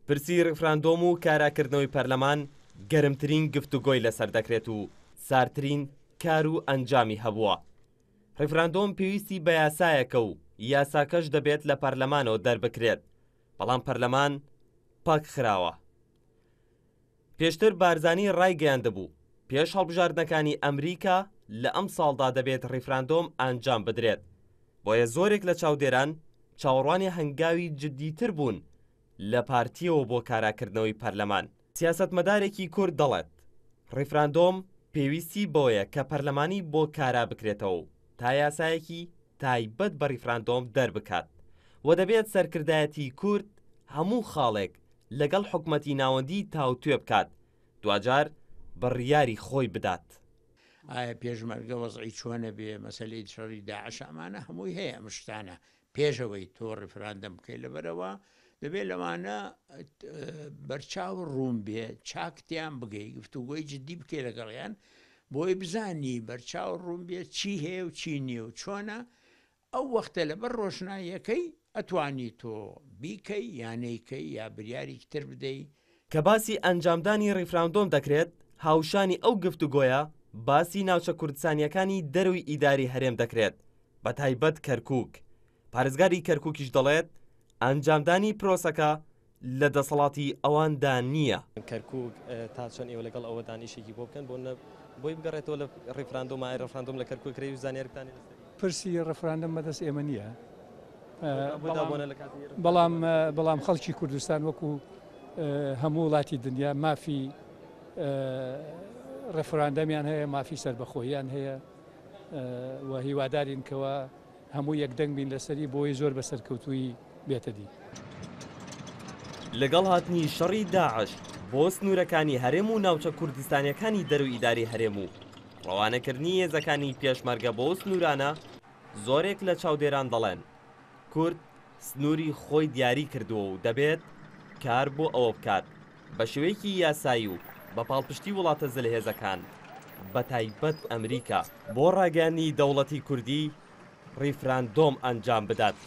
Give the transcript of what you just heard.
پرسی ڕیفراندۆم و کاراکردنەوەی پەرلەمان گەرمترین گفتوگۆی لەسەر دەکرێت و ساردترین کار و ئەنجامی هەبووە. ڕیفراندۆم پێویستی بە یاسایەکە و یاساکەش دەبێت لە پەرلەمانەوە دەربکرێت، بەڵام پەرلەمان پەکخراوە. پێشتر بارزانی ڕایگەیاندبوو، پێش هەڵبژاردنەکانی ئەمریکا لە ئەمساڵدا دەبێت ڕیفراندۆم ئەنجام بدرێت، بۆیە زۆرێک لە چاودێران چاوەڕوانی هەنگاوی جددیتر بوون لە پارتییەوە بۆ کاراکردنەوەی پەرلەمان. سیاسەتمەدارێکی کورد دەڵێت، ڕیفراندۆم پێویستی بەوەیە کە پەرلەمانی بۆ کارا بکرێتەوە و تا یاسایەکی تایبەت بە ڕیفراندۆم دەربکات و دەبێت سەرکردایەتیی کورد هەموو خاڵێک لەگەڵ حکومەتی ناوەندی تاوتوێ بکات، دواجار بڕیاری خۆی بدات. ئایا پێشمەرگە وەزعی چۆنە بێ، مەسەلەی شەڕی داعش ئەمانە هەمووی هەیە ئەم شتانە پێش ئەوەی تۆ ڕیفراندەم بکەی لەبەرەوە دەبێ لەوانە بەرچاو ڕوون بێ چاک تیان بگەی گفتوگۆی جددی بکەی لەگەڵیان بۆی بزانی بەرچاو ڕوون بێ چی هەیە و چی نییە و چۆنە ئەو وەختە لەبەر ڕۆشناییەکەی ئەتوانی تۆ بیکەی یا نەیکەی یا بریاریکی تر بدەی. کە باسی ئەنجامدانی ڕیفراندۆم دەکرێت، هاوشانی ئەو گفتوگۆیە باسی ناوچە کوردستانییەکانی دەرەوەی ئیداری هەرێم دەکرێت، بەتایبەت کەرکوک. پارێزگاری کەرکوکیش دەڵێت، ئەنجامدانی پرۆسەکە لە دەسەڵاتی ئەواندا نییە. کەرکوک تا چەند ئێوە لەگەڵ ئەوەدان ئیشێکی بۆ بکەن بۆ نە بۆی بگەڕێتەوە لە ڕیفراندۆم ئایا ڕیفراندۆم لە کەرکوک کرێ و زانیارتان لەسەری؟ پرسی ڕیفراندۆم بەدەست ئێمە نییە بەڵام بەڵام خەڵکی کوردستان وەکو هەموو وڵاتی دنیا مافی ڕێفراندەمیان هەیە مافی سەربەخۆیان هەیە و هیوادارین کەوا هەموو یەک دەنگ بین لەسەری بۆی زۆر بە سەرکەوتوویی بێتە دی. لەگەڵ هاتنی شەڕی داعش بۆ سنوورەکانی هەرێم و ناوچە کوردستانییەکانی دەرەوەی ئیدارەی هەرێم و ڕەوانەکردنی هێزەکانی پێشمەرگە بۆ سنوورانە، زۆرێک لە چاودێران دەڵێن، کورد سنووری خۆی دیاری کردووە و دەبێت کار بۆ ئەوە بکات بە شێوەیەکی یاسایی و بە پاڵپشتی وڵاتە زلهێزەکان بە تایبەت ئەمریکا بۆ ڕاگەیاندنی دەوڵەتی کوردی ڕیفراندۆم ئەنجام بدات.